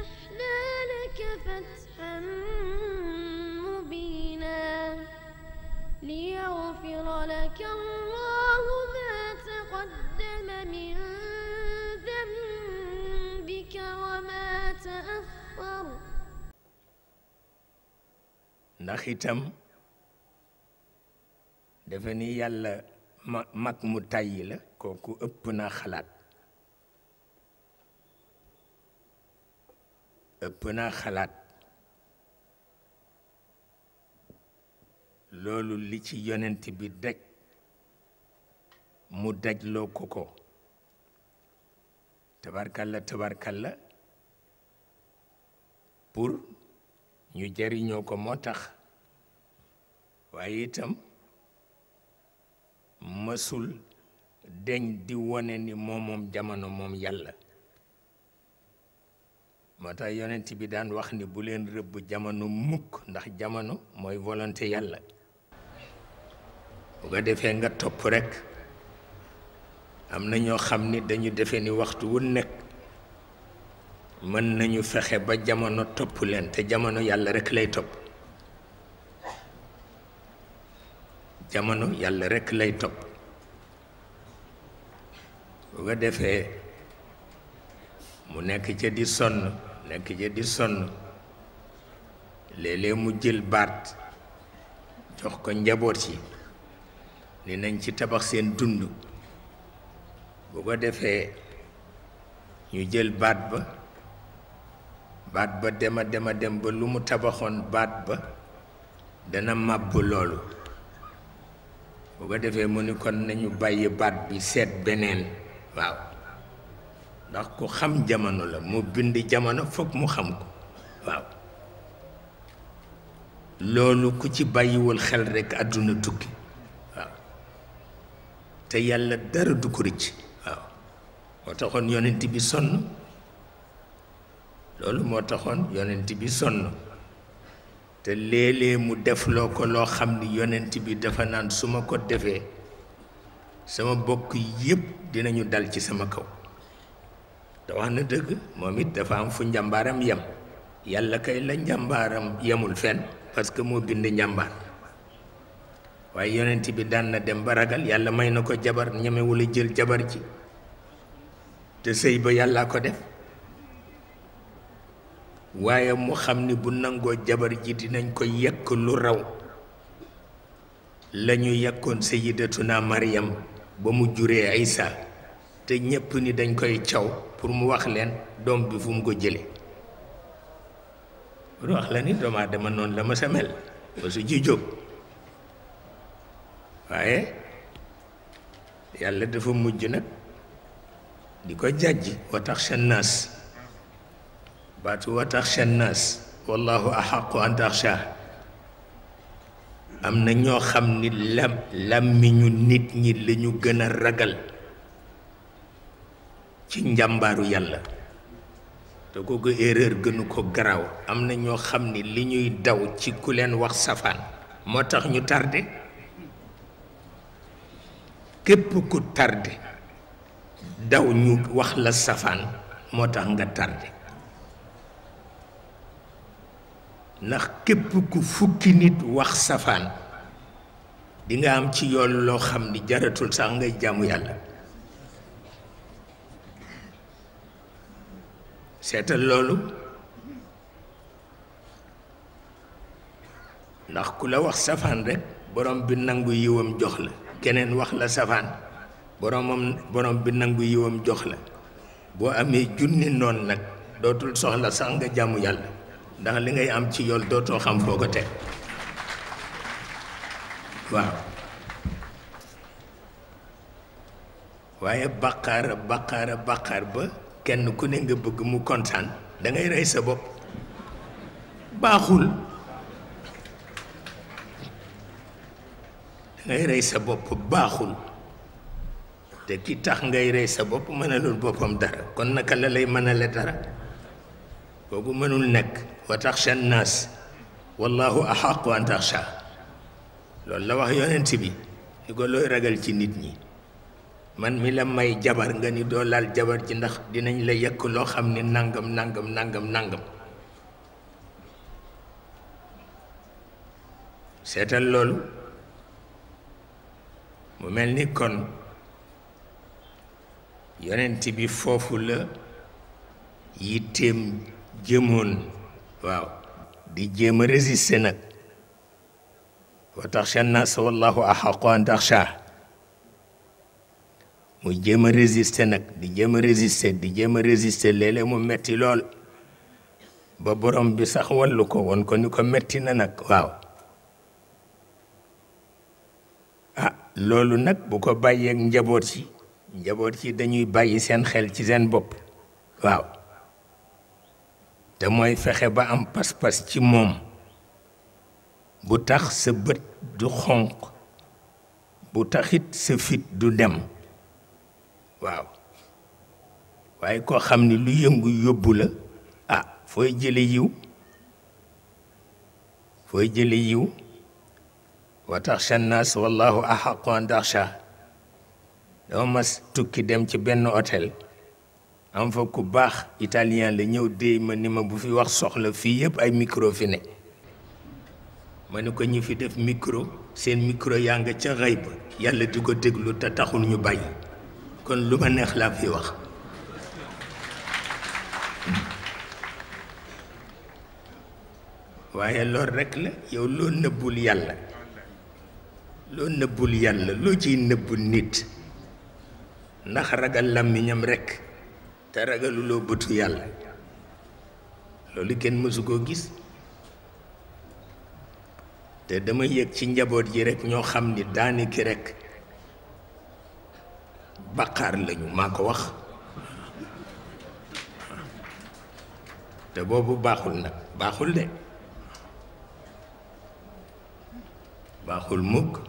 ففتحنا لك فتحا مبينا ليغفر لك الله ما تقدم من ذنبك وما تأخر ndax itam defe ni yàlla mag mu tàyyi la kooku ëpp naa xalaat loolu li ci yonent bi daj mu dajloo ko tabarkalla pour ñu jariñoo ko moo tax waaye itam mësul deñ di wone ni moom jamono moom yàlla moo tax yonent bi daan wax ni bu leen rëbb jamono mukk ndax jamono mooy volonté yàlla bu ko defee nga topp rekk am na ñoo xam ni dañu defe ni waxtu wu nekk mën nañu fexe ba jamono topp leen te jamono yàlla rekk lay topp jamono yàlla rekk lay topp bu ko defee mu nekk ca di sonn léeg-léeg mu jël baat jox ko njaboot yi ni nañ ci tabax seen dund bu ko defee ñu jël baat ba dem ba lu mu tabaxoon baat ba dana màbb loolu bu ko defee mu ni kon nañu bàyyi baat bi seet beneen waaw ndax ku xam jamono la mu bind jamono foog mu xam ko waaw loolu ku ci bàyyiwul xel rekk àdduna tukki waaw te yàlla dara du ko rëcc waaw moo taxoon yonent bi sonn loolu moo taxoon yonent bi sonn te léeg-léeg mu defloo ko loo xam ni yonent bi dafa naan su ma ko defee sama bokk yépp dinañu dal ci sama kaw te wax na dëgg moom it dafa am fu njàmbaaram yem yàlla kay la njàmbaaram yemul fenn parce que moo bind njàmbaar waaye yonent bi daan na dem ba ragal yàlla may na ko jabar ñemewul a jël jabar ji te sëy ba yàllaa ko def waaye mu xam ni bu nangoo jabar ji dinañ ko yekk lu raw la ñu yekkoon sayyidatuna Maryam ba mu juree Isa te ñépp ni dañ koy caw pour mu wax leen doom bi fu mu ko jële pour wax la ni doomu aadama noonu la ma sa mel ba su ci jóg waaye yàlla dafa mujj nag di ko jàjji wa taxsha naas baatu wa taxsha naas wallahu axaqu an taxsha am na ñoo xam ni làmmiñu nit ñi lañu gën a ragal ci njàmbaaru yàlla te kooku erreur gënu ko garaaw am na ñoo xam ni li ñuy daw ci ku leen wax safaan moo tax ñu tardé képp ku tardé daw ñu wax la safaan moo tax nga tardé ndax képp ku fukki nit wax safaan di nga am ci yoon loo xam ni jaratul sax ngay jaamu yàlla seetal loolu ndax ku la wax safaan rekk borom bi nangu yiwam jox la keneen wax la safaan borom bi nangu yiwam jox la boo amee junni noon nag dootul soxla sax nga jaamu yàlla ndax li ngay am ci yool dootoo xam foo ko teg waaw waaye baqaar ba kenn ku ne nga bëgg mu kontaan da ngay rey sa bopp baaxul da ngay rey sa bopp baaxul te ki tax ngay rey sa bopp mënalul boppam dara kon naka la lay mënale dara kooku mënul nekk wa taxsha nnaas wallahu axaqu an taxsha loolu la wax yonent bi ni ko looy ragal ci nit ñi man mi la may jabar nga ni doo laal jabar ji ndax dinañ la yekk loo xam ni nangam nangam nangam nangam seetal loolu mu mel ni kon yonent bi foofu la yitteem jëmoon waaw di jéem a résister nag wa taxsha nnaas wallahu axaqu an taxsha mu jéem a résister nag di jéem a résister di jéem a résister léeg-léeg mu metti lool ba borom bi sax wallu ko woon ko ni ko metti na nag waaw ah loolu nag bu ko bàyyeeg njaboot yi dañuy bàyyi seen xel ci seen bopp waaw te mooy fexe ba am pas-pas ci moom bu tax sa bët du xonq bu taxit sa fit du dem waaw waaye koo xam ni lu yëngu yóbbu la ah fooy jële yiw wa taxsha nnaas wallahu axaqu an taxsha dama mas tukki dem ci benn hôtel am fa ku baax italien la ñëw déy ma ni ma bu fi wax soxla fii yëpp ay micro fi ne ma ni ko ñi fi def micro seen micro yaa nga ca xëy ba yàlla di ko déglu te taxul ñu bàyyi kon lu ma neex laa fi wax waaye loolu rekk la yow loo nëbbul yàlla loo ciy nëbbu nit ndax ragal làmmiñam rekk te ragaluloo bëtu yàlla loolu kenn mësu koo gis te dama yëg ci njaboot ji rekk ñoo xam ni daaniki rekk baqaar lañu maa ko wax te boobu baaxul nag baaxul de baaxul mukk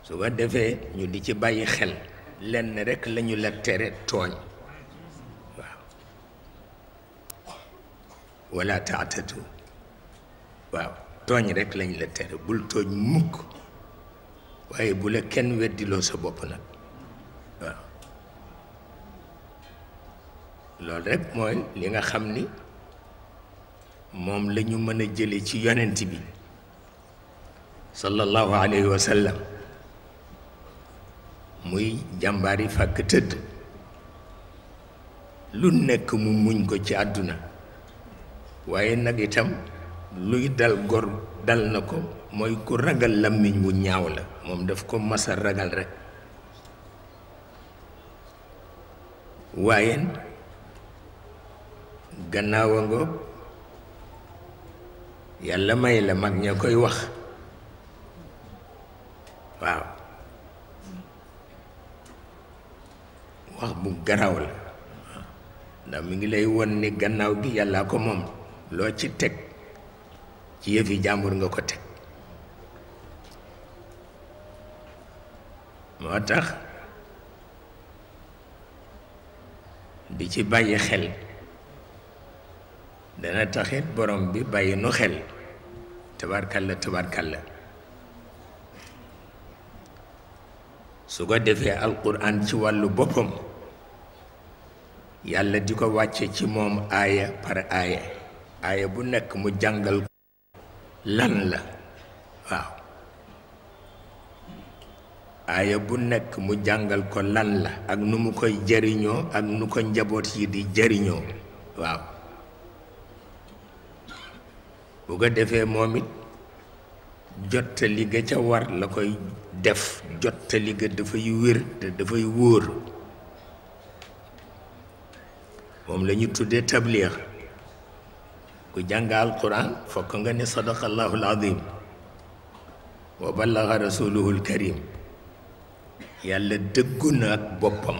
su ko defee ñu di ci bàyyi xel lenn rekk lañu la tere tooñ waaw wala taatatu waaw tooñ rekk lañu la tere bul tooñ mukk waaye bu la kenn weddiloo sa bopp nag waaw loolu rekk mooy li nga xam ni moom la ñu mën a jële ci yonent bi sallallahu alayhi wa sallam muy jàmbaari fàkk tëdd lu nekk mu muñ ko ci àdduna waaye nag itam luy dal gor dal na ko mooy ku ragal làmmiñ wu ñaaw la moom daf ko masa ragal rekk waaye gannaaw a ngoog yàlla may la mag ña koy wax waaw wax bu garaw la ndax mi ngi lay won ni gannaaw gi yàlla ko moom loo ci teg ci yëfi jàmbur nga ko teg moo tax di ci bàyyi xel dana taxit borom bi bàyyi nu xel tabarkalla su ko defee alquran ci wàllu boppam yàlla di ko wàcce ci moom aaya par aaya bu nekk mu jàngal lan la waaw aaya bu nekk mu jàngal ko lan la ak nu mu koy jariñoo ak nu ko njaboot yi di jariñoo waaw bu ko defee moom it jottali ga ca war la koy def jottali ga dafay wér te dafay wóor moom la ñu tuddee tabliix ku jàng alquran fokk nga ne sadaqallahu alazim wa ballaga rasuluhu alkarim yàlla dëggu na ak boppam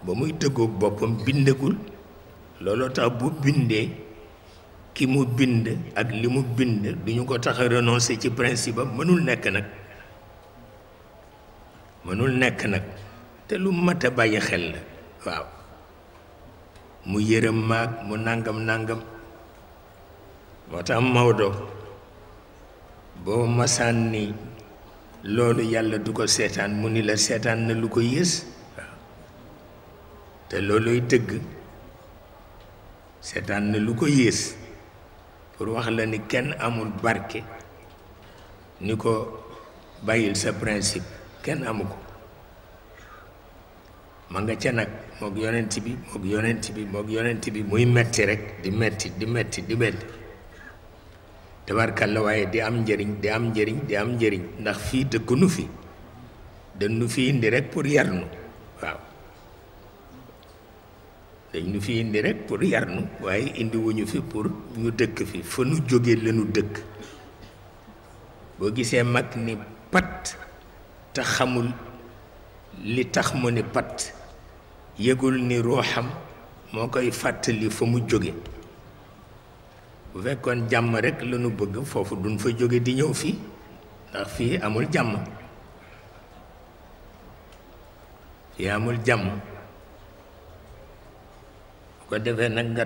ba muy dëggoog boppam bindagul looloo tax bu bindee ki mu bind ak li mu bind duñu ko tax a renoncer ci principe am mënul nekk nag te lu mat a bàyyi xel la waaw mu yërëm maag mu nangam moo tax Maodo boo masaan ni loolu yàlla du ko seetaan mu ni la seetaan na lu ko yées waaw te looluy dëgg seetaan na lu ko yées pour wax la ni kenn amul barke ni ko bàyyil sa principe kenn amu ko ma nga ca nag mook yonent bi mook yonent bi muy metti rek di metti tabarkalla waaye di am njëriñ di am njëriñ ndax fii dëkkunu fi dañu fi indi rek pour yarnu waaw dañu fi indi rek pour yarnu waaye indi wuñu fi pour ñu dëkk fi fa nu jóge lañu dëkk boo gisee mag ni pat te xamul li tax mu ni pat yëgul ni ruuxam moo koy fàttali fa mu jóge bu fekkoon jàmm rek lañu bëgg foofu duñ fa jóge di ñëw fii ndax fii amul jàmm bu ko defee nag nga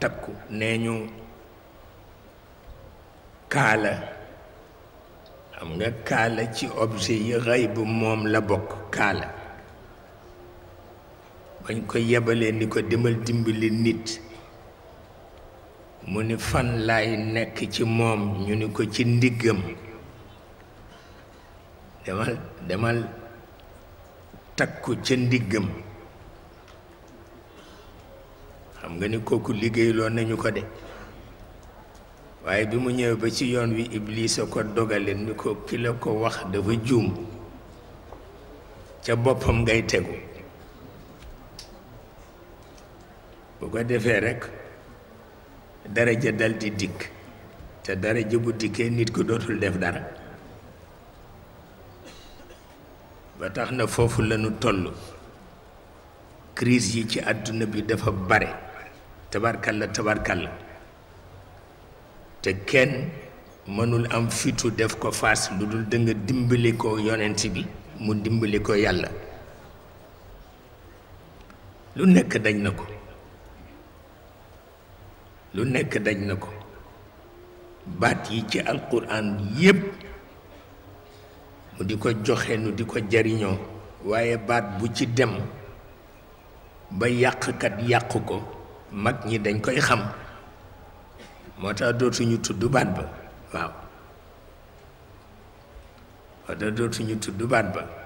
takku nee ñu kaala xam nga kaala ci objet yi xëy bu moom la bokk kaala bañ ko yebalee ni ko demal dimbali nit mu ni fan laay nekk ci moom ñu ni ko ci ndiggam demal takku ca ndiggam xam nga ni kooku liggéeyloo nañu ko de waaye bi mu ñëwee ba ci yoon wi Iblis a ko dogale ni ko ki la ko wax dafa juum ca boppam ngay tegu bu ko defee rekk daraja dal di dikk te daraja bu dikkee nit ko dootul def dara ba tax na foofu lañu toll crise yi ci àdduna bi dafa bare tabarkalla te kenn mënul am fitu def ko faas lu dul danga dimbali ko yonent bi mu dimbali ko yàlla lu nekk daj na ko baat yi ci alquran yépp mu di ko joxe nu di ko jariñoo waaye baat bu ci dem ba yàqkat yàqu ko mag ñi dañ koy xam moo tax dootuñu tudd baat ba waaw moo tax dootuñu tudd baat ba